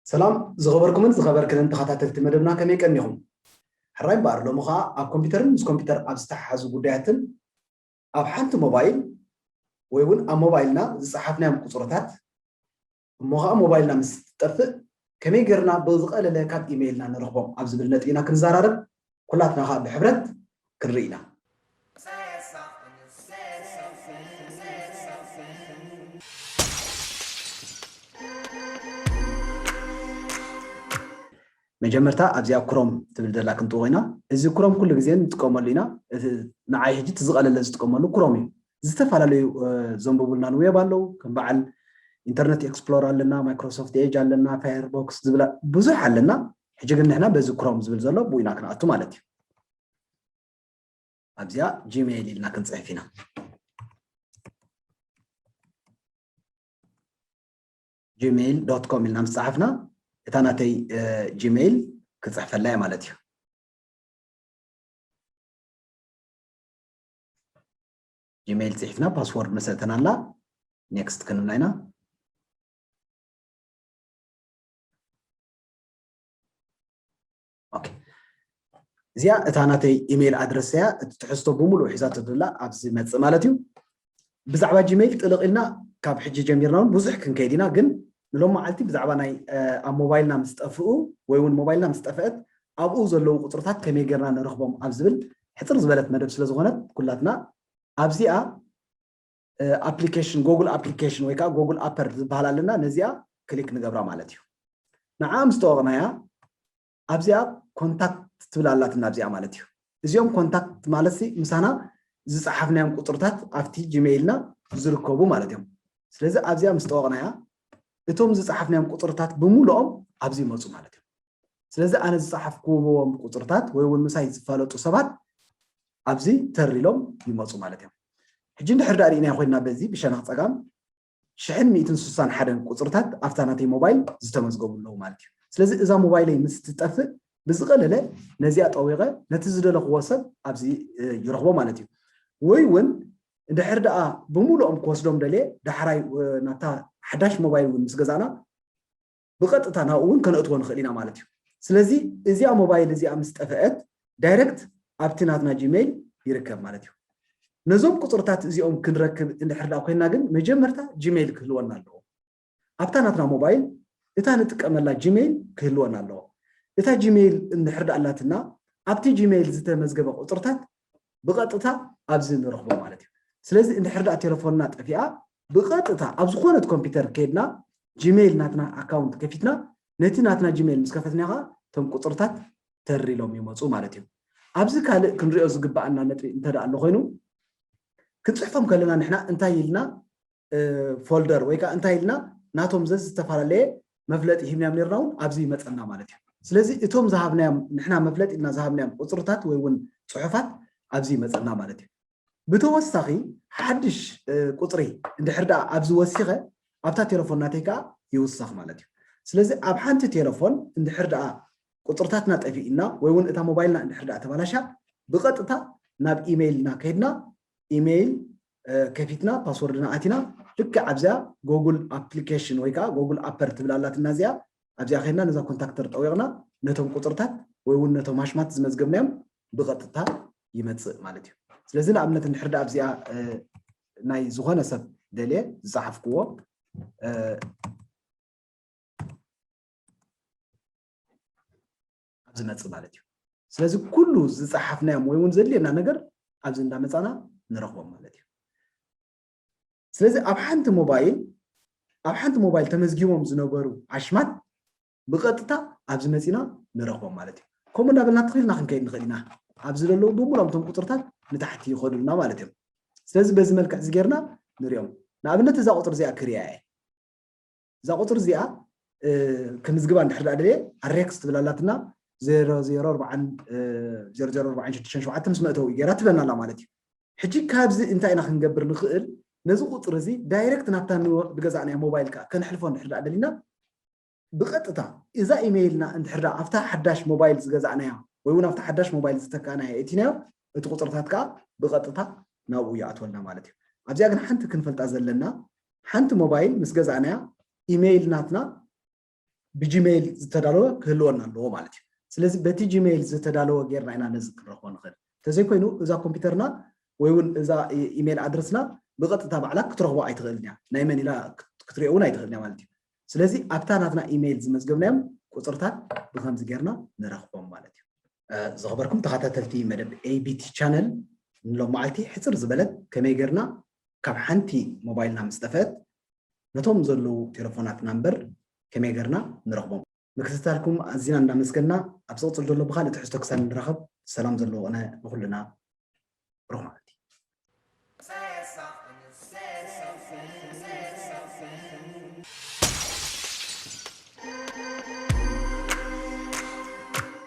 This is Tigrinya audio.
ሰላም ዝኸበርኩምን ዝኸበርክንን ተኸታተልቲ መደብና፣ ከመይ ቀኒኹም? ሕራይ እምበኣር፣ ሎሚ ኸኣ ኣብ ኮምፒውተርን ምስ ኮምፒውተር ኣብ ዝተሓሓዙ ጉዳያትን ኣብ ሓንቲ ሞባይል ወይ እውን ኣብ ሞባይልና ዝጸሓፍናዮም ቁጽርታት፣ እሞ ኸኣ ሞባይልና ምስ ትጠፍእ ከመይ ጌርና ብዝቐለለ ካብ ኢሜይልና ንረኽቦም ኣብ ዝብል ነጥቢ ኢና ክንዘራረብ። ኩላትና ኸኣ ብሕብረት ክንርኢ ኢና። መጀመርታ ኣብዚኣ ክሮም ትብል ዘላ ክንጥውቕ ኢና። እዚ ክሮም ኩሉ ግዜ ንጥቀመሉ ኢና። እቲ ንዓይ ሕጂ እቲ ዝቐለለ ዝጥቀመሉ ክሮም እዩ። ዝተፈላለዩ ዘንብቡልና ንዌብ ኣለዉ፣ ከም በዓል ኢንተርነት ኤክስፕሎር ኣለና፣ ማይክሮሶፍት ኤጅ ኣለና፣ ፋየርቦክስ ዝብላ ብዙሕ ኣለና። ሕጂ ግን ንሕና በዚ ክሮም ዝብል ዘሎ ብኡ ኢና ክንኣቱ ማለት እዩ። ኣብዚኣ ጂሜይል ኢልና ክንፅሕፍ ኢና። ጂሜይል ዶት ኮም ኢልና ምስ ፀሓፍና እታ ናተይ ጂሜይል ክፅሕፈላ እየ ማለት እዩ። ጂሜይል ፅሒፍና ፓስወርድ መሰተናላ ኔክስት ክንብላ ኢና። እዚኣ እታ ናተይ ኢሜይል ኣድረስ እያ። እቲ ትሕዝቶ ብምሉእ ሒዛቶ ዘላ ኣብዚ መፅእ ማለት እዩ። ብዛዕባ ጂሜይል ጥልቕ ኢልና ካብ ሕጂ ጀሚርና እውን ብዙሕ ክንከይድ ኢና፣ ግን ንሎም መዓልቲ ብዛዕባ ናይ ኣብ ሞባይልና ምስ ጠፍኡ ወይ እውን ሞባይልና ምስ ጠፍአት ኣብኡ ዘለዉ ቁፅርታት ከመይ ጌርና ንረኽቦም ኣብ ዝብል ሕፅር ዝበለት መደብ ስለ ዝኾነት ኩላትና ኣብዚኣ ኣፕሊኬሽን፣ ጎግል ኣፕሊኬሽን ወይ ከዓ ጎግል ኣፐር ዝበሃል ኣለና፣ ነዚኣ ክሊክ ንገብራ ማለት እዩ። ንዓ ምስ ጠወቕናያ ኣብዚኣ ኮንታክት ትብል ኣላትና ኣብዚኣ ማለት እዩ። እዚኦም ኮንታክት ማለት ምሳና ዝፀሓፍናዮም ቁፅርታት ኣብቲ ጂሜይልና ዝርከቡ ማለት እዮም። ስለዚ ኣብዚኣ ምስ ጠወቕናያ እቶም ዝፀሓፍናዮም ቁፅርታት ብምሉኦም ኣብዚ ይመፁ ማለት እዮም። ስለዚ ኣነ ዝፀሓፍክዎም ቁፅርታት ወይ እውን ምሳይ ዝፋለጡ ሰባት ኣብዚ ተር ኢሎም ይመፁ ማለት እዮም። ሕጂ እንድሕር ዳኣ ርኢናዮ ኮይንና በዚ ብሸነኽ ፀጋም ሽሕን ሚእትን ስሳን ሓደን ቁፅርታት ኣብታ ናተይ ሞባይል ዝተመዝገቡ ኣለዉ ማለት እዩ። ስለዚ እዛ ሞባይለይ ምስ ትጠፍእ ብዝቐለለ ነዚኣ ጠዊቐ ነቲ ዝደለኽዎ ሰብ ኣብዚ ይረኽቦ ማለት እዩ። ወይ እውን እንድሕር ደኣ ብምሉኦም ክወስዶም ደልየ ዳሕራይ ናብታ ሓዳሽ ሞባይል እውን ምስ ገዛእና ብቐጥታ ናብኡ እውን ከነእትዎ ንኽእል ኢና ማለት እዩ። ስለዚ እዚኣ ሞባይል እዚኣ ምስ ጠፍአት ዳይረክት ኣብቲ ናትና ጂሜይል ይርከብ ማለት እዩ። ነዞም ቁፅርታት እዚኦም ክንረክብ እንድሕር ደኣ ኮይንና ግን መጀመርታ ጂሜይል ክህልወና ኣለዎ። ኣብታ ናትና ሞባይል እታ ንጥቀመላ ጂሜይል ክህልወና ኣለዎ። እታ ጂሜይል እንድሕር ደኣ ኣላትና ኣብቲ ጂሜይል ዝተመዝገበ ቁፅርታት ብቐጥታ ኣብዚ ንረኽቦ ማለት እዩ። ስለዚ እንድሕር ደኣ ቴሌፎንና ጠፊኣ ብቐጥታ ኣብ ዝኾነት ኮምፒውተር ከይድና ጂሜይል ናትና ኣካውንት ከፊትና ነቲ ናትና ጂሜይል ምስ ከፈትና ኸዓ እቶም ቁፅርታት ተር ኢሎም ይመፁ ማለት እዩ። ኣብዚ ካልእ ክንሪኦ ዝግበኣና ነጥቢ እንተ ደኣ ኣሎ ኮይኑ ክንፅሕፎም ከለና ንሕና እንታይ ኢልና ፎልደር ወይ ከዓ እንታይ ኢልና ናቶም ዘዝተፈላለየ መፍለጢ ሂብናዮም ነርና እውን ኣብዚ ይመፀና ማለት እዩ። ስለዚ እቶም ዝሃብናዮም ንሕና መፍለጢ ኢልና ዝሃብናዮም ቁፅርታት ወይ እውን ፅሑፋት ኣብዚ ይመፀና ማለት እዩ። ብተወሳኺ ሓድሽ ቁፅሪ እንድሕር ደኣ ኣብዚ ወሲኸ ኣብታ ቴሌፎን ናተይ ከዓ ይውሰኽ ማለት እዩ። ስለዚ ኣብ ሓንቲ ቴሌፎን እንድሕር ደኣ ቁፅርታትና ጠፊእና ወይ እውን እታ ሞባይልና እንድሕር ደኣ ተባላሻ ብቐጥታ ናብ ኢሜይልና ከይድና ኢሜይል ከፊትና ፓስወርድና ኣቲና ልክዕ ኣብዚኣ ጎግል ኣፕሊኬሽን ወይ ከዓ ጎግል ኣፐር ትብል ኣላትና እዚኣ ኣብዚኣ ከይድና ነዛ ኮንታክተር ጠዊቕና ነቶም ቁፅርታት ወይ እውን ነቶም ሃሽማት ዝመዝገብናዮም ብቐጥታ ይመፅእ ማለት እዩ። ስለዚ ንኣብነት እንድሕር ደኣ ኣብዚኣ ናይ ዝኾነ ሰብ ደልየ ዝፀሓፍክዎ ኣብ ዝመፅእ ማለት እዩ። ስለዚ ኩሉ ዝፀሓፍናዮም ወይ እውን ዘድልየና ነገር ኣብዚ እንዳመፃና ንረኽቦም ማለት እዩ። ስለዚ ኣብ ሓንቲ ሞባይል ኣብ ሓንቲ ሞባይል ተመዝጊቦም ዝነበሩ ኣሽማት ብቐጥታ ኣብዚ መፂና ንረኽቦም ማለት እዩ። ከምኡ እንዳበልና ትኽኢልና ክንከይድ ንኽእል ኢና። ኣብዚ ዘለዉ ብምሎም እቶም ቁፅርታት ንታሕቲ ይኸዱልና ማለት እዮም። ስለዚ በዚ መልክዕ እዚ ጌርና ንሪኦም። ንኣብነት እዛ ቁፅሪ እዚኣ ክሪያ እየ። እዛ ቁፅሪ እዚኣ ክምዝግባ እንድሕር ደኣ ደልየ ኣሬክስ ትብል ኣላትና ዜሮ ዜሮ ኣርባዓን ዜሮ ዜሮ ኣርባዓን ሽዱሽተን ሸውዓተን ምስ መእተዊ ገይራ ትበና ኣላ ማለት እዩ። ሕጂ ካብዚ እንታይ ኢና ክንገብር ንኽእል? ነዚ ቁፅሪ እዚ ዳይረክት ናብታ ዝገዛእናያ ሞባይል ከዓ ከነሕልፎ እንድሕር ደኣ ደሊና ብቐጥታ እዛ ኢሜይልና እንድሕር ደኣ ኣብታ ሓዳሽ ሞባይል ዝገዛእናያ ወይ እውን ኣብታ ሓዳሽ ሞባይል ዝተካናያ የእቲናዮ እቲ ቁፅርታት ከዓ ብቐጥታ ናብኡ ይኣትወልና ማለት እዩ። ኣብዚኣ ግን ሓንቲ ክንፈልጣ ዘለና ሓንቲ ሞባይል ምስ ገዛእናያ ኢሜይል ናትና ብጂሜይል ዝተዳለወ ክህልወና ኣለዎ ማለት እዩ። ስለዚ በቲ ጂሜይል ዝተዳለወ ጌርና ኢና ነዚ ክንረኽቦ ንኽእል። እንተዘይኮይኑ እዛ ኮምፒውተርና ወይ እውን እዛ ኢሜይል ኣድረስና ብቐጥታ ባዕላ ክትረኽቦ ኣይትኽእልን እያ። ናይ መን ኢላ ክትሪኦ እውን ኣይትኽእልን እያ ማለት እዩ። ስለዚ ኣብታ ናትና ኢሜይል ዝመዝገብናዮም ቁፅርታት ብከምዚ ጌርና ንረኽቦም ማለት እዩ። ዝኸበርኩም ተኸታተልቲ መደብ ኤቢቲ ቻነል፣ ንሎም መዓልቲ ሕፅር ዝበለት ከመይ ጌርና ካብ ሓንቲ ሞባይልና ምስ ጠፍአት ነቶም ዘለዉ ቴሌፎናትና እምበር ከመይ ጌርና ንረኽቦም። ምክትታልኩም ኣዚና እንዳመስገና ኣብ ዝቕፅል ዘሎ ብኻልእ ትሕዝቶ ክሳብ ንራኸብ ሰላም ዘለዎ ቕነ ንኹልና። ብሩኽ መዓልቲ።